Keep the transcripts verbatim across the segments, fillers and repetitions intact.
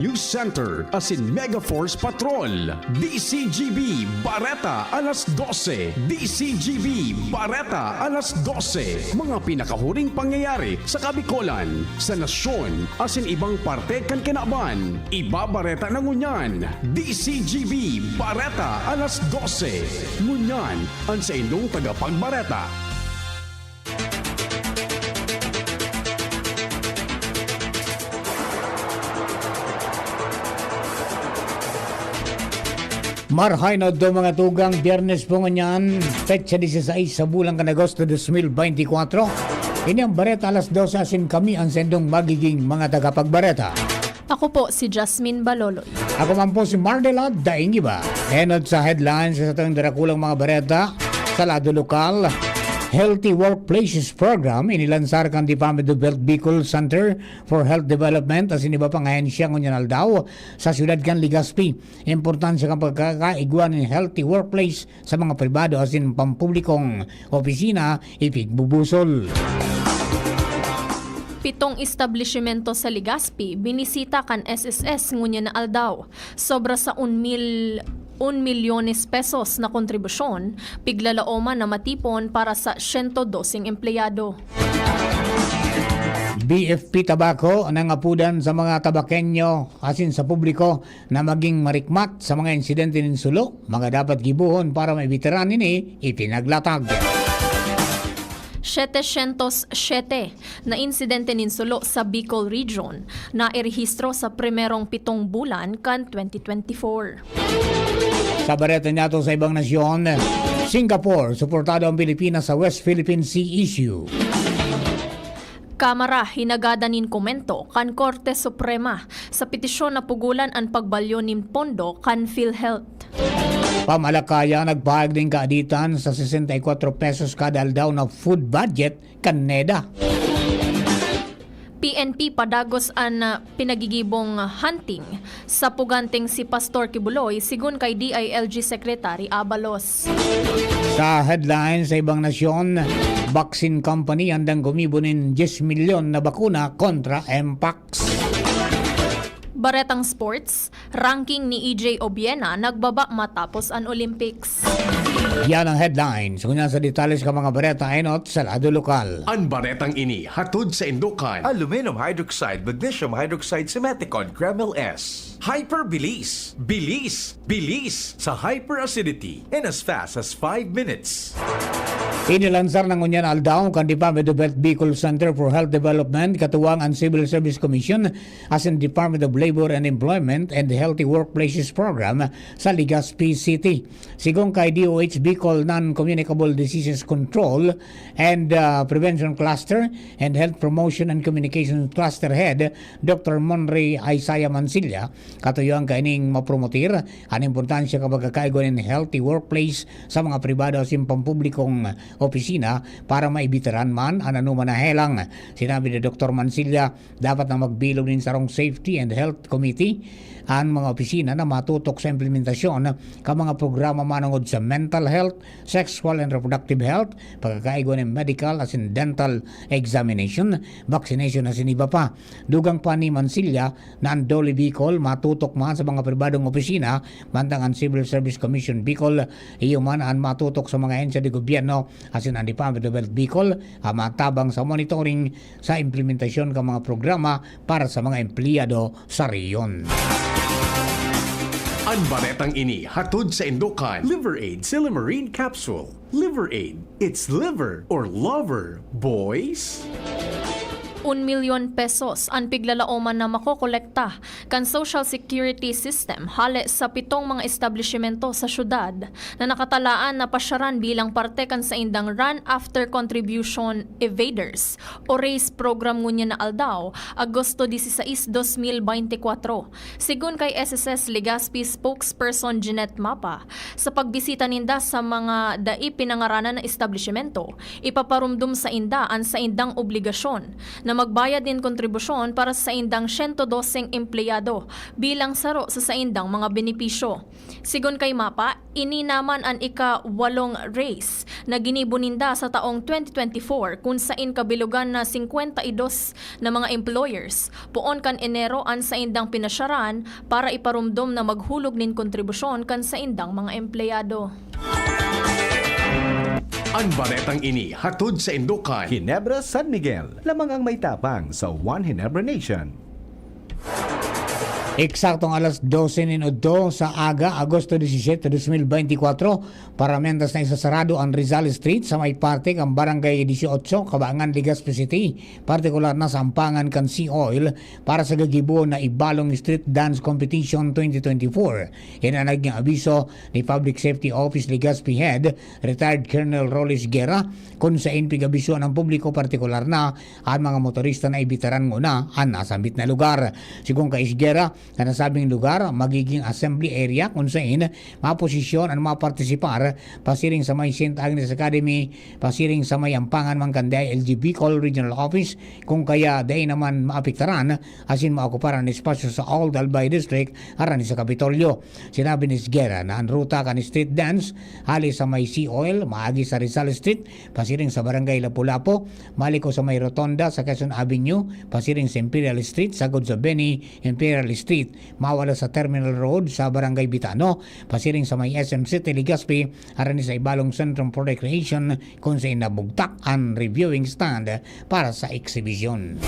News Center asin Mega Force Patrol. D C G B Bareta alas dose. D C G B Bareta alas dose. Mga pinakahuring pangyayari sa Kabikolan, sa nasyon, asin ibang parte kan kinaban. Ibabareta na ngunyan. D C G B Bareta alas dose. Ngunyan, an saindong tagapagbareta. Marahay na adto, mga tugang, Biyernes po ngunyan, petsa dieciséis sa bulan kan Agosto dos mil beintikwatro. Ini ang Bareta alas dose, asin kami ang saindong magiging mga tagapagbareta. Ako po si Jasmine Baloloy. Ako man po si Mardela Daingiba. Enot sa headlines sa satong darakulang mga bareta sa lado lokal. Healthy Workplaces Program inilansar kan Department of Health Bicol Center for Health Development asin iba pang ahensya ngunyan aldaw sa siyudad kan Legazpi. Importansya kan pagkakaigwa nin healthy workplace sa mga pribado asin pampublikong opisina, ipigbubusol. Pitong establisimento sa Legazpi binisita kan S S S ngunyan na aldaw. Sobra sa un mil, un milyones pesos na kontribusyon, piglalaoman na matipon para sa siyento doseng empleyado. B F P Tabaco nangapodan sa mga Tabaqueño asin sa publiko na maging marikmat sa mga insidente nin sulo, mga dapat gibohon para maibitaran nini, ipinaglatag. Setecientos siete na insidente nin sulo sa Bicol Region na irehistro sa primerong pitong bulan kan twenty twenty-four. Sa bareta niyato sa ibang nasyon, Singapore, suportado ang Pilipinas sa West Philippine Sea issue. Kamara hinagadan nin komento kan Korte Suprema sa petisyon na pugolan an pagbalyo nin pondo kan PhilHealth. Pamalakaya nagpahayag nin kaaditan sa sesenta y kuatro pesos kada aldaw na food budget kan NEDA. P N P padagos an, ah, pinagigibong hunting sa puganteng si Pastor Kibuloy, sigon kay D I L G Secretary Abalos. Sa headline sa ibang nasyon, vaccine company handang gumibo nin diyes milyon na bakuna kontra Mpox. Baretang sports, ranking ni E J Obiena nagbaba matapos an Olympics. Yan ang headlines. Ngunyan sa detalye sa mga bareta, enot sa lado lokal. An baretang ini hatod saindo kan Aluminum hydroxide, magnesium hydroxide, Simethicone, Kremil S. Hyperbilis. Bilis. Bilis sa hyperacidity in as fast as five minutes. Inilansar na ngunyan aldaw kan Department of Health Bicol Center for Health Development, katuwang an Civil Service Commission asin Department of Labor and Employment and Healthy Workplaces Program sa Legazpi City. Sigon kay D O H Bicol Non-Communicable Diseases Control and, ah, Prevention Cluster and Health Promotion and Communication Cluster Head, Doctor Monray Isaiah Mansilla, katuyoan kaining mapromotir an importansya kan pagkakaigwa nin healthy workplace sa mga pribado asin pampublikong opisina para maibitaran man an anoman na helang. Sinabi ni Doktor Mansilla, dapat na magbilog nin sarong Safety and Health Committee an mga opisina na matutok sa implementasyon kan mga programa manongod sa mental health, sexual and reproductive health, pagkakaigwa nin medical asin dental examination, vaccination asin iba pa. Dugang pa ni Mansilla na an DOLE Bicol matutok man sa mga pribadong opisina, mantang an Civil Service Commission Bicol, iyo man an matutok sa mga ahensya de gobyerno asin an Department of Health Bicol, an matabang sa monitoring sa implementasyon kan mga programa para sa mga empleyado sa rehiyon. An baretang ini hatod saindo kan Liver Aid Silymarin Capsule. Liver Aid. It's liver or lover, boys. Un milyon pesos an piglalaoman na makokolekta kan Social Security System hale sa pitong mga establisimento sa syudad na nakatalaan na pasyaran bilang parte kan saindang Run After Contribution Evaders o RACE program ngunyan na aldaw, Agosto dieciséis, dos mil beintikwatro. Sigon kay S S S Legazpi spokesperson Jeanette Mapa, sa pagbisita ninda sa mga dai pinangaranan na establisimento, ipaparumdom sainda an saindang obligasyon na magbayad nin kontribusyon para sa saindang siyento doseng empleyado bilang saro sa saindang mga benepisyo. Sigon kay MAPA, ini naman an ika-walong raise na ginibo ninda sa taong twenty twenty-four, kun sain kabilogan na singkwenta y dos na mga employers. Poon kan Enero an saindang pinasyaran para iparomdom na maghulog nin kontribusyon kan saindang mga empleyado. An baretang ini hatod saindo kan Ginebra, San Miguel. Lamang ang may tapang sa One Ginebra Nation. Eksaktong alas dose nin udto sa aga, Agosto disisiete, dos mil beintikwatro, paramentas na isasarado an Rizal Street sa may parte kan Barangay Dieciocho, Cabangan, Legazpi City, partikular na sa ampangan kan Sea Oil para sa gagibo na Ibalong Street Dance Competition twenty twenty-four. Yan ang naging abiso ni Public Safety Office Legazpi Head, Retired Colonel Rolly Esguerra, kun sain pig-abisoan ang publiko, partikular na an mga motorista na ibitaran nguna an nasambit na lugar. Sigon kay Esguerra, sa nasabing lugar, magiging assembly area kun sain maposisyon an mapartisipar, pasiring sa may Saint Agnes Academy, pasiring sa may ampangan man kan D I L G Bicol Regional Office, kun kaya dai naman maapektaran asin maokupar an espasyo sa Old Albay District harani sa Kapitolyo. Sinabi ni Esguerra na an ruta kan street dance hali sa may Sea Oil, maagi sa Rizal Street, pasiring sa Barangay Lapu-Lapu, maliko sa may Rotonda sa Quezon Avenue, pasiring sa Imperial Street, sagod sa Benny Imperial Street, mawala sa Terminal Road sa Barangay Bitano, pasiring sa may S M City Legazpi, harani sa Ibalong Centrum for Recreation, kun sain nabugtak an reviewing stand para sa eksibisyon.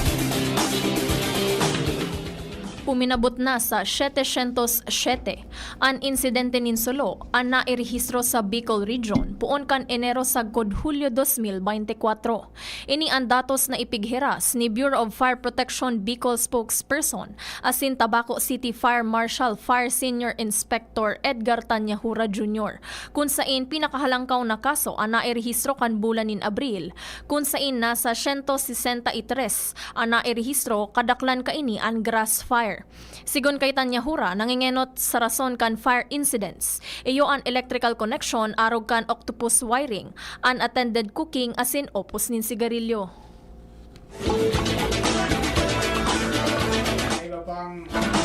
Uminabot na sa setecientos siete an insidente nin sulo an nairehistro sa Bicol Region poon kan Enero sagkod Hulyo dos mil beintikwatro. Ini an datos na ipighiras ni Bureau of Fire Protection Bicol spokesperson asin Tabaco City Fire Marshal Fire Senior Inspector Edgar Tanyahura Junior, kun sain pinakahalangkaw na kaso an nairehistro kan bulan nin Abril, kun sain nasa siyento sesenta y tres an nairehistro, kadaklan kaini an grass fire. Sigon kay Tanyahura, nangengenot sa rason kan fire incidents, iyo an electrical connection arog kan octopus wiring, unattended cooking asin upos nin sigarilyo.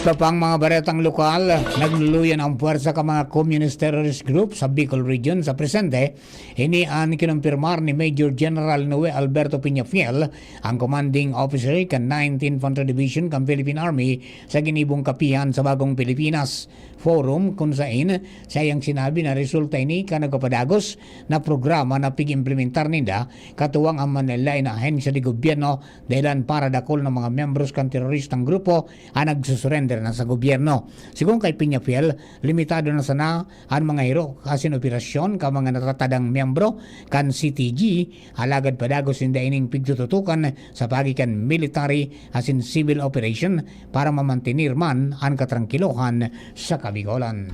Iba pang mga baretang lokal, nagluluyan ang puwersa kan mga communist terrorist group sa Bicol Region sa presente. Ini an kinumpirmar ni Major General Noe Alberto Peñafiel, ang commanding officer kan Ninth Infantry Division kan Philippine Army sa ginibong kapihan sa Bagong Pilipinas Forum, kun sain saiyang sinabi na resulta ini kan nagpapadagos na programa na pig-implementar ninda katuwang ang manlaen na ahensya de gobyerno dahelan para dakul na mga miyembros kan teroristang grupo an nagsusurender na sa gobyerno. Sigon kay Peñafiel, limitado na sana an mga hirok asin operasyon kan mga natatadang miyembro kan C T G, alagad padagos ninda ining pigtututukan sa paagi kan military asin civil operation para mamantener man an katrangkilohan sa Kabigolan.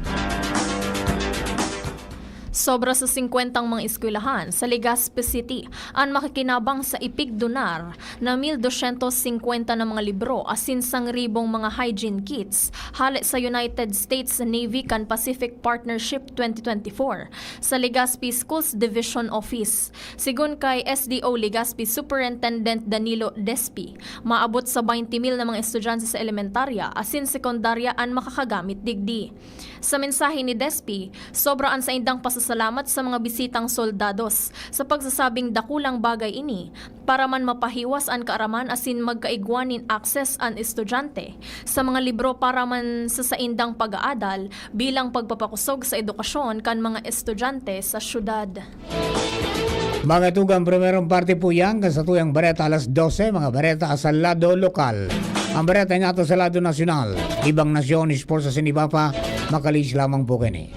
Sobra sa singkwentang mga eskwelahan sa Legazpi City an makikinabang sa ipigdonar na mil dosyentos singkwenta na mga libro asin sangribong mga hygiene kits hale sa United States Navy kan Pacific Partnership twenty twenty-four sa Legazpi Schools Division Office. Sigon kay S D O Legazpi Superintendent Danilo Despi, maabot sa baynte mil na mga estudyante sa elementarya asin sekundarya an makakagamit digdi. Sa mensahe ni Despi, sobra an saindang pasasalamat sa mga bisitang soldados, sa pagsasabing dakulang bagay ini para man mapahiwas an kaaraman asin magkaigwa nin access an estudyante sa mga libro para man sa saindang pag-aadal bilang pagpapakosog sa edukasyon kan mga estudyante sa syudad. Mga tugang, primerong parte po yan kan satuyang bareta alas dose, mga bareta sa lado lokal. Ang bareta nato sa lado nasyonal, ibang nasyon, sports asin iba pa, makalis lamang po kini.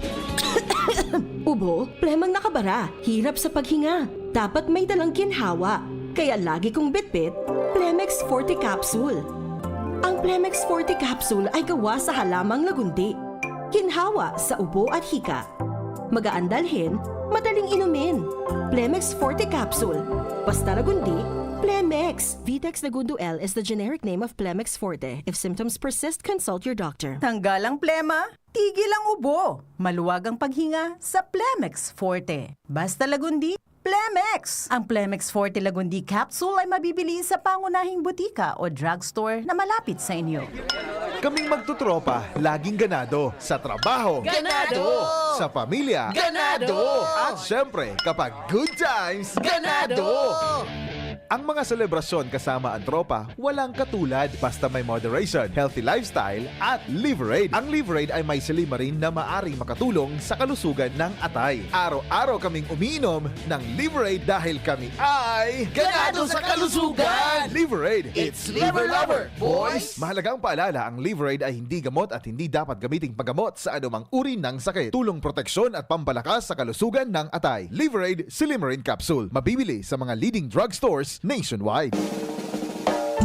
Ubo, plemang nakabara, hirap sa paghinga. Dapat may dalang ginhawa. Kaya lagi kong bitbit, Plemex Forte Capsule. Ang Plemex Forte Capsule ay gawa sa halamang lagundi. Ginhawa sa ubo at hika. Magaan dalhin, madaling inumin. Plemex Forte Capsule. Basta lagundi, Plemex. Vitex Lagundo L is the generic name of Plemex Forte. If symptoms persist, consult your doctor. Tanggal ang plema, tigil ang ubo. Maluwag ang paghinga sa Plemex Forte. Basta lagundi, Plemex! Ang Plemex Forte Lagundi Capsule ay mabibili sa pangunahing butika o drugstore na malapit sa inyo. Kaming magtotropa, laging ganado. Sa trabaho. Ganado! Sa pamilya. Ganado! At syempre, kapag good times. Ganado! Ang mga selebrasyon kasama ang tropa, walang katulad basta may moderation, healthy lifestyle, at Liverade. Ang Liverade ay may silymarin na maaring makatulong sa kalusugan ng atay. Araw-araw kaming umiinom ng Liverade dahil kami ay Ganado sa kalusugan! Liverade! It's Liver Lover, boys! Mahalagang paalala, ang Liverade ay hindi gamot at hindi dapat gamiting paggamot sa anumang uri ng sakit. Tulong proteksyon at pampalakas sa kalusugan ng atay. Liverade Silymarin Capsule. Mabibili sa mga leading drugstores nationwide.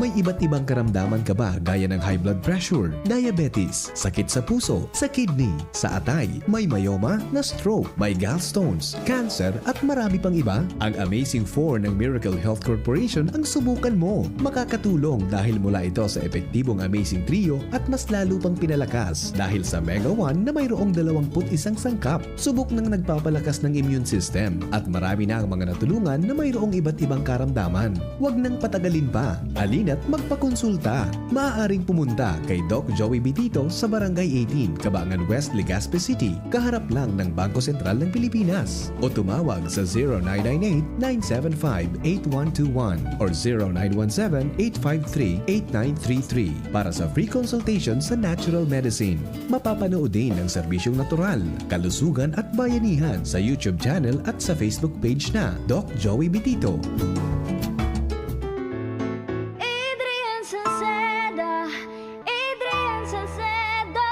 May iba't ibang karamdaman ka ba gaya ng high blood pressure, diabetes, sakit sa puso, sa kidney, sa atay, may myoma, na stroke, may gallstones, cancer at marami pang iba? Ang Amazing four ng Miracle Health Corporation ang subukan mo. Makakatulong dahil mula ito sa epektibong Amazing Trio at mas lalo pang pinalakas dahil sa Mega one na mayroong dalawang put isang sangkap. Subok nang nagpapalakas ng immune system at marami na ang mga natulungan na mayroong iba't ibang karamdaman. Huwag nang patagalin pa. Halina't magpakonsulta. Maaaring pumunta kay Doc Joey Bitito sa Barangay eighteen, Cabangan West, Legazpi City, kaharap lang ng Bangko Sentral ng Pilipinas. O tumawag sa zero nine nine eight, nine seven five, eight one two one or zero nine one seven, eight five three, eight nine three three para sa free consultation sa natural medicine. Mapapanood din ang serbisyong natural, kalusugan at bayanihan sa YouTube channel at sa Facebook page na Doc Joey Bitito. Adrian Salceda, Adrian Salceda.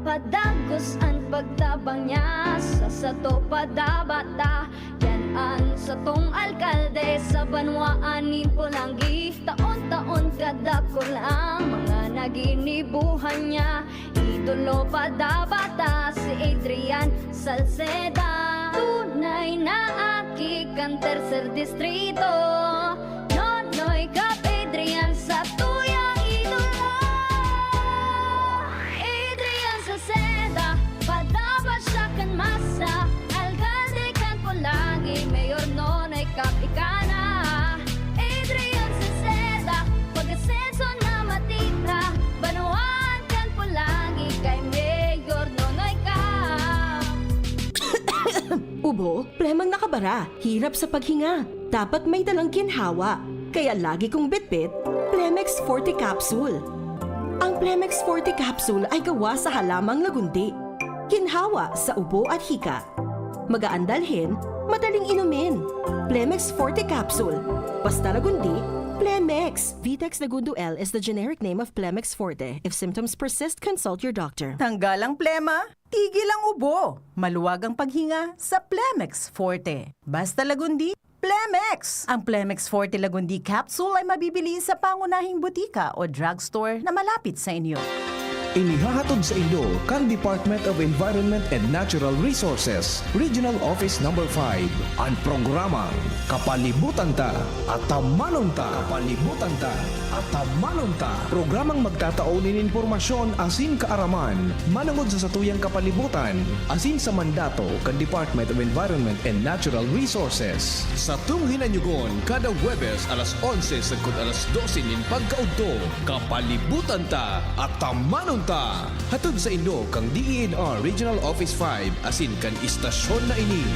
Padagos an pagtabang niya sa sato padabata. Yan an satong alkalde sa banwaan nin Polangui. Taon-taon kadakul ang mga naginibuhan niya. Idolo padabata si Adrian Salceda. Tunay na aki kan tercer distrito. Nonoy Cap Adrian sa tuyang idolo. Adrian Salceda, padaba siya kan masa. Alkalde kan Polangui, Mayor Nonoy Cap ika na. Adrian Salceda, pag-asenso na matira. Banwaan kan Polangui kay Mayor Nonoy Cap. Ubo, plemang nakabara, hirap sa paghinga. Dapat may dalang ginhawa. Kaya lagi kong bitbit, Plemex Forte Capsule. Ang Plemex Forte Capsule ay gawa sa halamang lagundi. Ginhawa sa ubo at hika. Magaan dalhin, madaling inumin. Plemex Forte Capsule. Basta lagundi, Plemex! Vitex Lagundo L is the generic name of Plemex Forte. If symptoms persist, consult your doctor. Tanggal ang plema, tigil ang ubo. Maluwag ang paghinga sa Plemex Forte. Basta lagundi, Plemex! Ang Plemex Forte Lagundi Capsule ay mabibili sa pangunahing butika o drugstore na malapit sa inyo. Inihahatod sa inyo kan Department of Environment and Natural Resources, Regional Office Number five, an programang Kapalibutan Ta, Atamanon Ta. Kapalibutan Ta, Atamanon Ta. Programang magtatao nin impormasyon asin kaaraman manongod sa satuyang kapalibutan asin sa mandato kan Department of Environment and Natural Resources. Satong hinanyugon kada Huwebes alas onse sagkod alas dose nin pagkaudto. Kapalibutan Ta, Atamanon Ta! Hatod sa inyo kan D E N R Regional Office five asin kan istasyon na ini.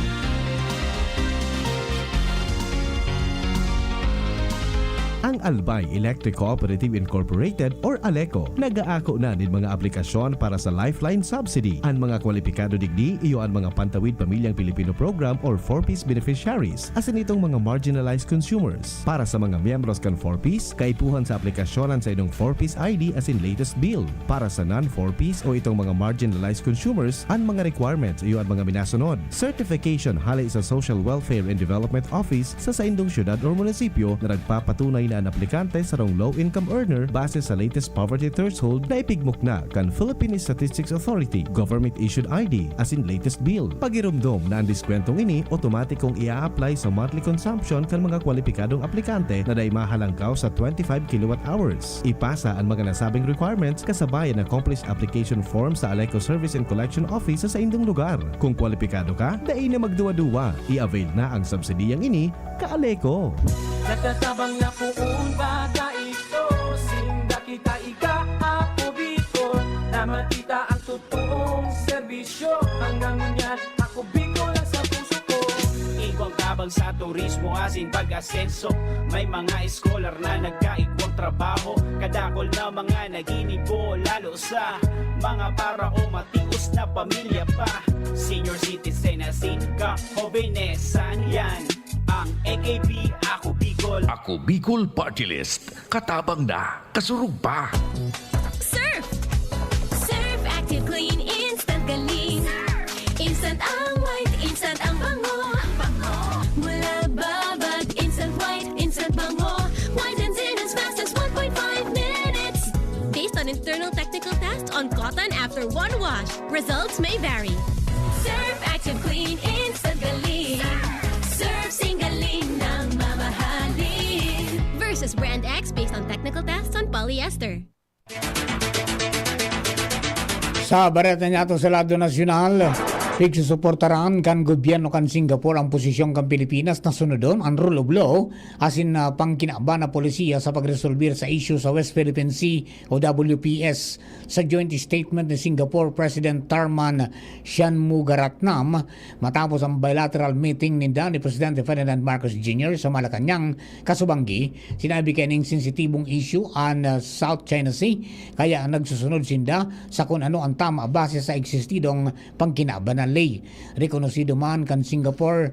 Ang Albay Electric Cooperative Incorporated or ALECO nag-aako na nin mga aplikasyon para sa Lifeline Subsidy. An mga kwalipikado digdi iyo an mga Pantawid Pamilyang Pilipino Program or four Ps beneficiaries, asin itong mga marginalized consumers. Para sa mga miyembros kan four Ps, kaipuhan sa aplikasyon an saindong four Ps I D asin latest bill. Para sa non-four Ps o itong mga marginalized consumers, an mga requirements iyo an mga minasunod: certification hale sa Social Welfare and Development Office sa saindong syudad or munisipyo na nagpapatunay An aplikante sarong low-income earner base sa latest poverty threshold na ipigmukna kan Philippine Statistics Authority, government-issued I D, asin latest bill. Pagiromdom na an diskwentong ini otomatikong ia-apply sa monthly consumption kan mga kwalipikadong aplikante na dai mahalangkaw sa twenty-five kilowatt hours. Ipasa an mga nasabing requirements kasabay an accomplished application form sa Aleco Service and Collection Office sa saindong lugar. Kung kwalipikado ka, dai na magduwa-duwa. I-avail na ang subsidiyang ini, ka-Aleco. Nagtatabang na poon baga ito. Sinda kita iga, Ako Bicol, na makita ang totoong serbisyo. Hanggang ngunyan, Ako Bicol ang sa puso ko. Igwang tabang sa turismo asin pag-asenso. May mga eskolar na nagkaigwang trabaho. Kadakol na mga naginibo, lalo sa mga para o matios na pamilya pa. Senior citizen asin ka-hobenesan, yan ang A K B Ako Bicol. Ako Bicol Party List. Katabang na, kasurog pa. Surf! Surf Active Clean Instant Galing. Instant ang white, instant ang bango. Mula babad, instant white, instant bango. Whitens in as fast as one point five minutes. Based on internal technical test on cotton after one wash, results may vary. Surf Active Clean Instant Galing. Surf Sing Galing ng mamahalin. Versus Brand X based on technical tests on polyester. Sa bareta niyato sa lado nasyonal, pigsusuportaran kan gobyerno kan Singapore ang posisyon kan Pilipinas na sunodon ang rule of law asin na pangkinaban na polisiya sa pagresolbir sa isyu sa West Philippine Sea o W P S. Sa joint statement ni Singapore President Tharman Shanmugaratnam, matapos ang bilateral meeting ninda ni Presidente Ferdinand Marcos Junior sa Malacañang, kasubanggi, sinabi kaining sensitibong isyu an, ah, South China Sea, kaya nagsusunod sinda sa kun ano an tama base sa eksistidong pangkinaban na ley. Rekonosido man kan Singapore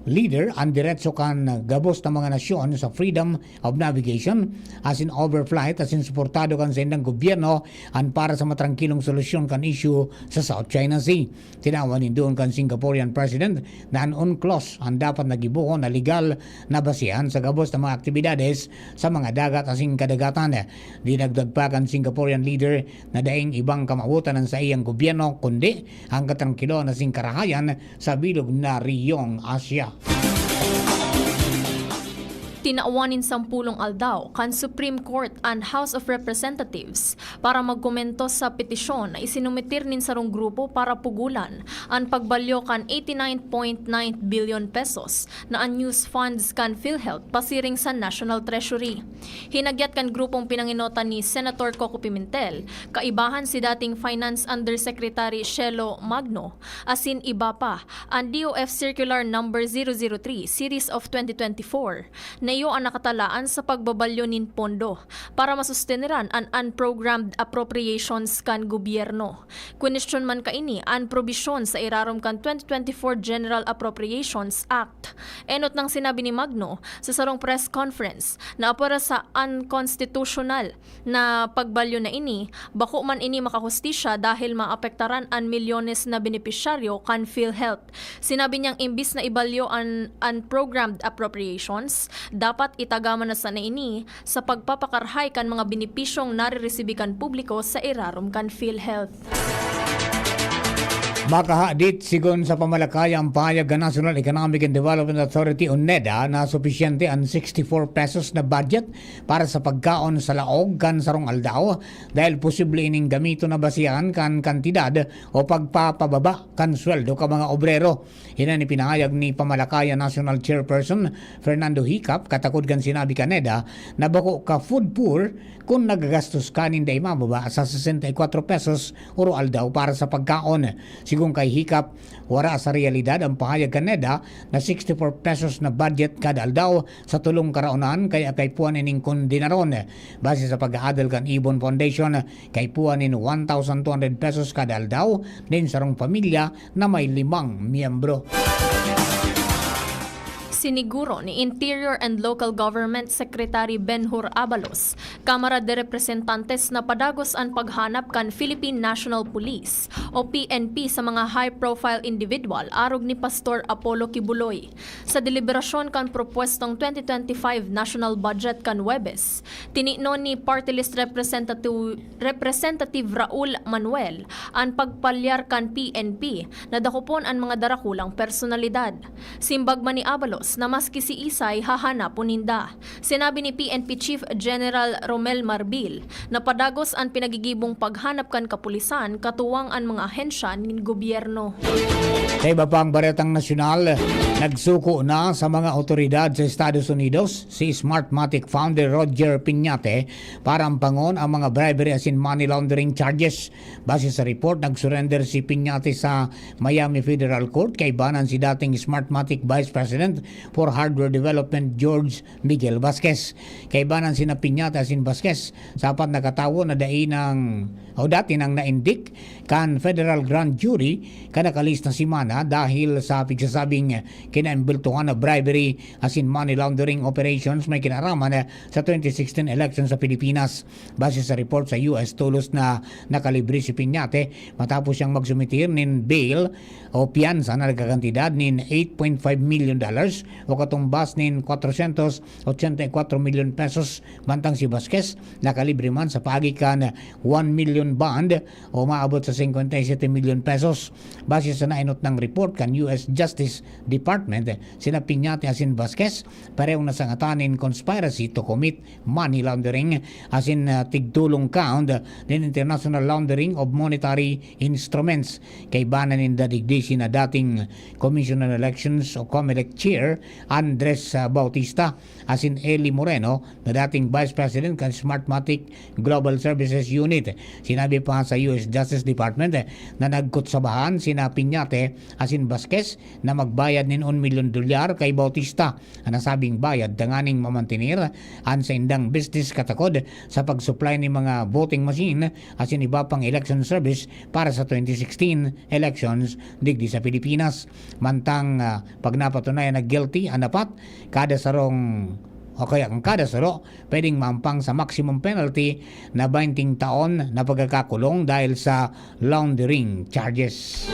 leader an diretso kan gabos na mga nasyon sa freedom of navigation asin overflight asin suportado kan saindang gobyerno an para sa matrangkilong solusyon kan isyu sa South China Sea. Tinawan nin duon kan Singaporean President na an UNCLOS an dapat na gibohon na legal na basehan sa gabos na mga aktibidades sa mga dagat asin kadagatan. Dinagdag pa kan Singaporean leader na daing ibang kamawotan an saiyang gobyerno kundi ang katrangkiloan asin karahayan sa bilog na reyong Asia. Tinawan nin sampulong aldaw kan Supreme Court an House of Representatives para magkomento sa petisyon na isinumitir nin sarong grupo para pugolan an pagbalyo kan eighty-nine point nine billion pesos na unused funds kan PhilHealth pasiring sa National Treasury. Hinagyat kan grupong pinangenotan ni Senator Coco Pimentel, kaibahan si dating Finance Undersecretary Shelo Magno, asin iba pa, an D O F Circular Number zero zero three Series of twenty twenty-four, na iyo an nakatalaan sa pagbabalyo nin pondo para masusteneran an unprogrammed appropriations kan gobyerno. Kwenestyon man kaini an probisyon sa irarom kan twenty twenty-four General Appropriations Act. Enot nang sinabi ni Magno sa sarong press conference na apwera sa unconstitutional na pagbalyo na ini, bako man ini makahustisya dahil maapektaran an milyones na benepisyaryo kan PhilHealth. Sinabi niyang imbis na ibalyo an unprogrammed appropriations, dapat itagama na sana ini sa pagpapakarahay kan mga benepisyong nariresibi kan publiko sa irarom kan PhilHealth. Makahadit, sigon sa pamalakaya, ang pahayag kan National Economic and Development Authority o NEDA na supisyente an sixty-four pesos na budget para sa pagkaon sa laog kan sarong aldaw, dahil posible ining gamiton na basehan kan kantidad o pagpapababa kan sweldo kan mga obrero. Hinan ipinahayag ni Pamalakaya National Chairperson Fernando Hicap katakod kan sinabi kan NEDA na bako ka food poor kun nagagastos ka nin dai mababa sa sesenta y kuatro pesos oro aldaw para sa pagkaon. Sigon kay Hicap, wara sa realidad ang pahayag kan NEDA na sixty-four pesos na budget kada aldaw sa tolong karaonan, kaya kaipuhan ining kondinaron. Base sa pag-aadal kan Ibon Foundation, kaipuhan nin one thousand two hundred pesos kada aldaw nin sarong pamilya na may limang miyembro. Siniguro ni Interior and Local Government Secretary Ben Hur Abalos, Kamara de Representantes na padagos an paghanap kan Philippine National Police o P N P sa mga high-profile individual arog ni Pastor Apollo Kibuloy. Sa deliberasyon kan propwestong twenty twenty-five national budget kan Huwebes, tininon ni Party List Representative, Representative Raul Manuel an pagpalyar kan P N P na dakopon an mga darakulang personalidad. Simbag man ni Abalos na maski si Isay hahanapon ninda. Sinabi ni P N P Chief General Romel Marbil na padagos an pinagigibong paghanap kan kapulisan katuwang an mga ahensya nin gobyerno. Sa iba pang baretang nasyonal, nagsuko na sa mga otoridad sa Estados Unidos si Smartmatic founder Roger Piñate para ampangon ang mga bribery asin money laundering charges. Base sa report, nagsurrender si Piñate sa Miami Federal Court kaibanan si dating Smartmatic Vice President for Hardware Development George Miguel Vasquez. Kaibanan sina Piñate asin Vasquez sa apat na katawo na dai nang o dati nang naindik kan federal grand jury kan nakalihis na semana dahil sa pigsasabing kinaimbultuhan na bribery asin money laundering operations may kinaraman sa twenty sixteen election sa Pilipinas. Base sa report sa U S, tolos na nakalibre si Piñate matapos siyang magsumitir nin bail o piyansa na nagkakantidad nin eight point five million dollars o katumbas nin kwatrosyentos ochenta y kwatro milyon pesos, mantang si Vasquez nakalibre man sa paagi kan one million bond o maabot sa singkwenta y siyete milyon pesos. Base sa nainot nang report kan U S Justice Department, sina Piñate asin Vasquez parehong nasangatan nin conspiracy to commit money laundering asin, ah, tigtulong count nin international laundering of monetary instruments. Kaibanan ninda digdi sina dating Commission on Elections o COMELEC Chair Andres, ah, Bautista asin Eli Moreno na dating Vice President kan Smartmatic Global Services Unit. Sinabi pa sa U S Justice Department, eh, na nagkutsabahan sina Piñate asin Vasquez na magbayad nin un milyon dolyar kay Bautista. An nasabing bayad tanganing mamantener an saindang business katakod sa pag-supply nin mga voting machine asin iba pang election service para sa twenty sixteen elections digdi sa Pilipinas. Mantang, ah, pag napatunayan na guilty an apat, kada sarong o kaya ang kada saro pwedeng maampang sa maximum penalty na baynting taon na pagkakakulong dahil sa laundering charges.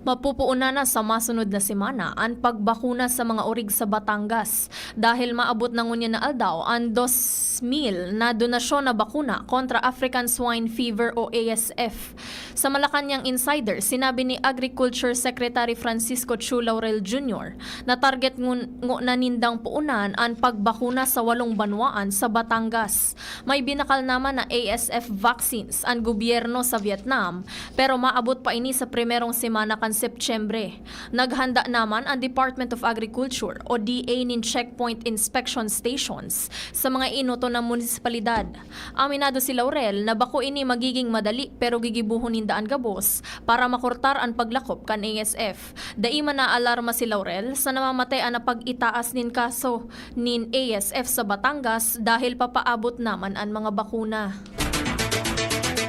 Mapupuunan na sa masunod na semana an pagbakuna sa mga orig sa Batangas, dahil maabot na ngunyan na aldaw an dos mil na donasyon na bakuna kontra African Swine Fever o A S F. Sa Malacañang Insider, sinabi ni Agriculture Secretary Francisco Chu Laurel Junior na target ngun-, ngona nindang puunan an pagbakuna sa walong banwaan sa Batangas. May binakal naman na A S F vaccines an gobyerno sa Vietnam, pero maabot pa ini sa primerong semana kan Setyembre. Naghanda naman an Department of Agriculture o D A nin checkpoint inspection stations sa mga inoton na munisipalidad. Aminado si Laurel na bako ini magiging madali, pero gigibohon ninda an gabos para makortar an paglakop kan A S F. Dai man naalarma si Laurel sa namamatay an napag-itaas nin kaso nin A S F sa Batangas dahil papaabot naman an mga bakuna.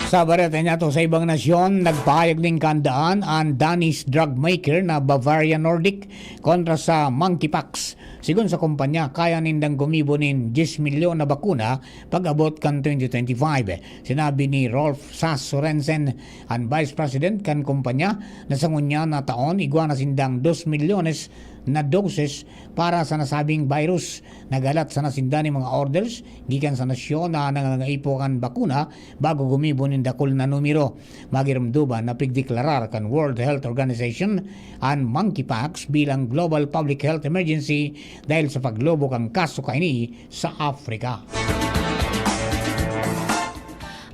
Sa bareta niyato sa ibang nasyon, nagpahayag nin kahandaan an Danish drug maker na Bavarian Nordic kontra sa monkeypox. Sigon sa kumpanya, kaya nindang gumibo nin diyes milyon na bakuna pag-abot kan twenty twenty-five. Sinabi ni Rolf Sass Sorensen, an Vice President kan kumpanya, na sa ngunyan na taon, igwa na sindang dos milyones na doses para sa nasabing virus. Naghalat sana sinda nin mga orders gikan sa nasyon na nangangaipo kan bakuna bago gumibo nin dakul na numero. Magiromdoman na pigdeklarar kan World Health Organization an monkeypox bilang global public health emergency dahil sa paglobo kan kaso kaini sa Africa.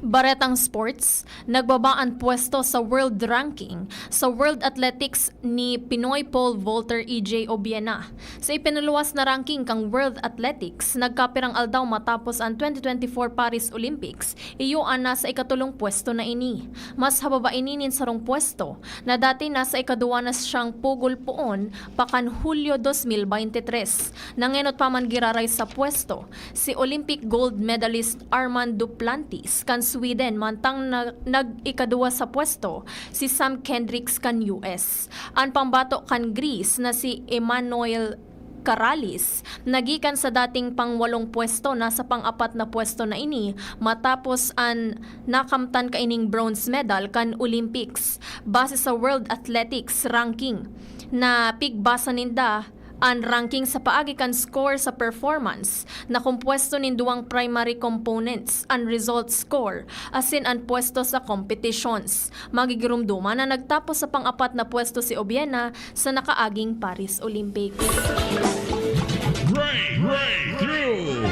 Baretang sports, nagbaba an pwesto sa world ranking sa World Athletics ni Pinoy pole vaulter E J Obiena. Sa ipinaluwas na ranking kan World Athletics, nagkapirang aldaw matapos an twenty twenty-four Paris Olympics, iyo an nasa ikatolong pwesto na ini. Mas hababa ini nin sarong pwesto na dati nasa ikaduwa na siyang pugol poon pa kan Hulyo dos mil baynte tres. Nangenot pa man giraray sa pwesto si Olympic gold medalist Armand Duplantis kan Sweden, mantang na, nag-ikaduwa sa pwesto si Sam Kendricks kan U S. An pambato kan Greece na si Emmanuel Karalis, nagikan sa dating pangwalong pwesto, nasa pang-apat na pwesto na ini matapos an nakamtan kaining bronze medal kan Olympics. Base sa World Athletics Ranking, napigbasa ninda an ranking sa paagi kan score sa performance na kompuesto nin duwang primary components, an result score asin an pwesto sa competitions. Magigiromdoman na nagtapos sa pang-apat na pwesto si Obiena sa nakaaging Paris Olympics. Breakthrough!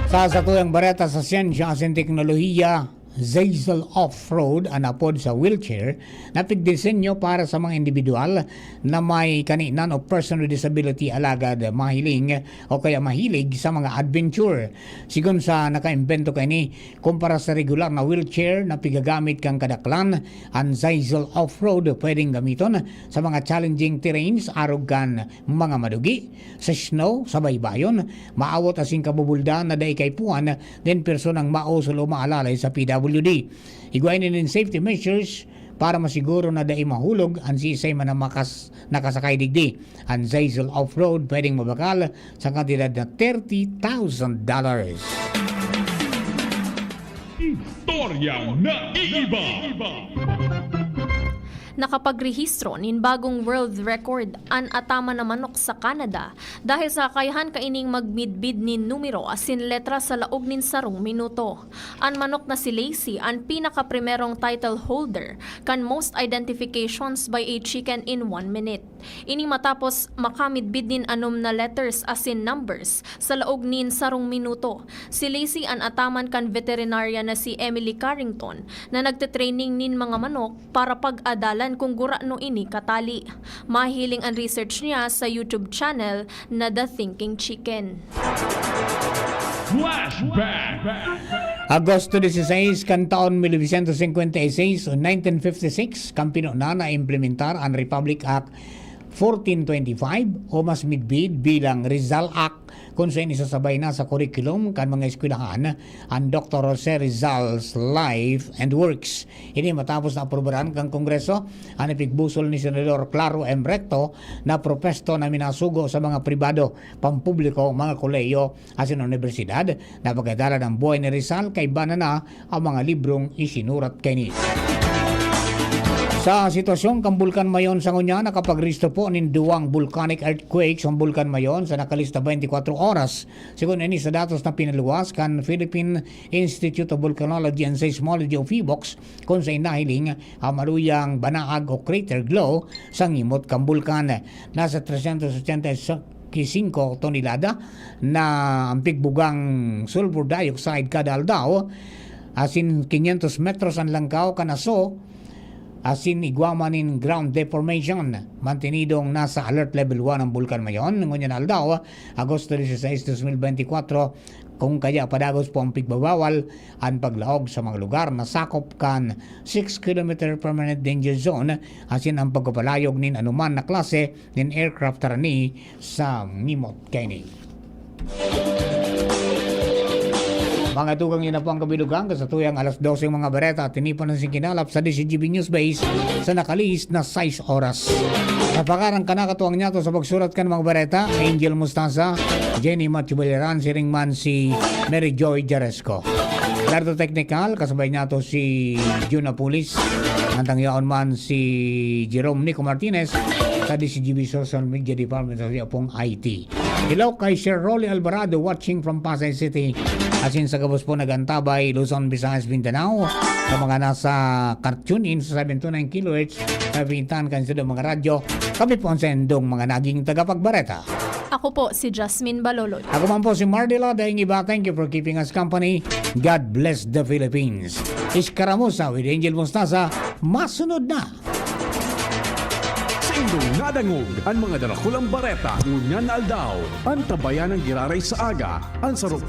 Sa satuyang bareta sa siyensya asin teknolohiya, Zazel Off-Road an apod sa wheelchair na pigdisenyo para sa mga individual na may kaninan o person with disability alagad mahiling o kaya mahilig sa mga adventure. Sigon sa nakaimbento kaini, kumpara sa regular na wheelchair na pigagamit kan kadaklan, an Zazel Off-Road pwedeng gamiton sa mga challenging terrains arog kan mga madugi, sa snow, sa baybayon, maawot asin kabubuldan na dai kaipuhan nin personang mausol o maalalay sa P W D. Igwa ini nin safety measures para masiguro na dai mahulog an siisay man na makas-, nakasakay digdi. An Zazel Off-Road pwedeng mabakal sa kantidad na thirty thousand dollars. Istoryang naiiba. Nakapagrehistro nin bagong world record an ataman na manok sa Canada dahil sa kakayahan kaining magmidbid nin numero asin letra sa laog nin sarong minuto. An manok na si Lacey an pinakaprimerong title holder kan most identifications by a chicken in one minute. Ini matapos makamidbid nin anom na letters asin numbers sa laog nin sarong minuto. Si Lacey an ataman kan veterinarya na si Emily Carrington na nagte-training nin mga manok para pag-adalan kung gurano ini katali. Mahiling an research niya sa YouTube channel na The Thinking Chicken. Flashback. Agosto dieciséis kan taon mil novecientos cincuenta y seis o nineteen fifty-six, kan pino na naimplementar an Republic Act fourteen twenty-five o mas midbid bilang Rizal Act, kun saen isasabay na sa kurikulum kan mga eskwelahan an Doktor Jose Rizal's life and works. Ini matapos na aprubaran kan Kongreso an ipigbusol ni Senador Claro M. Recto na propuesto na minasugo sa mga pribado, pampubliko, mga kolehiyo asin unibersidad na pagadalan an buhay ni Rizal kaiba na na ang mga librong isinurat kaini. Sa sitwasyon kan Bulkan Mayon sa ngunyan, nakapagrehisto po nin duwang volcanic earthquakes ang Bulkan Mayon sa nakalista twenty-four oras. Sigon ini sa datos na pinaluwas kan Philippine Institute of Volcanology and Seismology o PHIVOLCS, kun saen nahiling ang maruyang banaag o crater glow sa ngimot kan bulkan. Nasa trescientos ochenta y cinco tonelada na ang pigbugang sulfur dioxide kada aldaw, asin quinientos metros an langkaw kan aso, asin igwa man nin ground deformation. Mantenidong nasa alert level one ang Bulkan Mayon ngunyan na aldaw, Agosto dieciséis, dos mil beintikwatro, kung kaya padagos po ang pigbabawal an paglaog sa mga lugar na sakop kan six kilometer permanent danger zone asin ang pagpapalayog nin anuman na klase nin aircraft harani sa ngimot kaini. Mga tugang, yun na po ang kabilugan. Kasatuyang alas dose ang mga bareta at tinipan ng singkinalap sa D C G B News Base sa nakalihis na sais oras. Sa pangaran kan nakatuwang niyato sa pagsurat kan mga bareta, Angel Mostaza, Jenny Matthew Baliran, siring man si Mary Joy Jaresco. Nardo Technical, kasabay niyato si Jun Apulis, ang tangyaon man si Jerome Nico Martinez, sa D C G B Social Media Department sa Siapong I T. Hello kay Sir Rolly Alvarado, watching from Pasay City. Asin sa gabos po nagantabay, Luzon, Visayas, Mindanao. Sa mga nasa kar-, tune in sa seven two nine kilohertz, sa pintahan kan sa mga radyo, kami po ang sendong mga naging tagapagbareta. Ako po si Jasmine Balolod. Ako man po si Mardila Daing Iba. Thank you for keeping us company. God bless the Philippines. Iskaramusa with Angel Mostaza. Masunod na. Sa indong nadangog, ang mga darakulang bareta, ngunyan na aldaw, ang tabayan ng giraray sa aga, ang sarong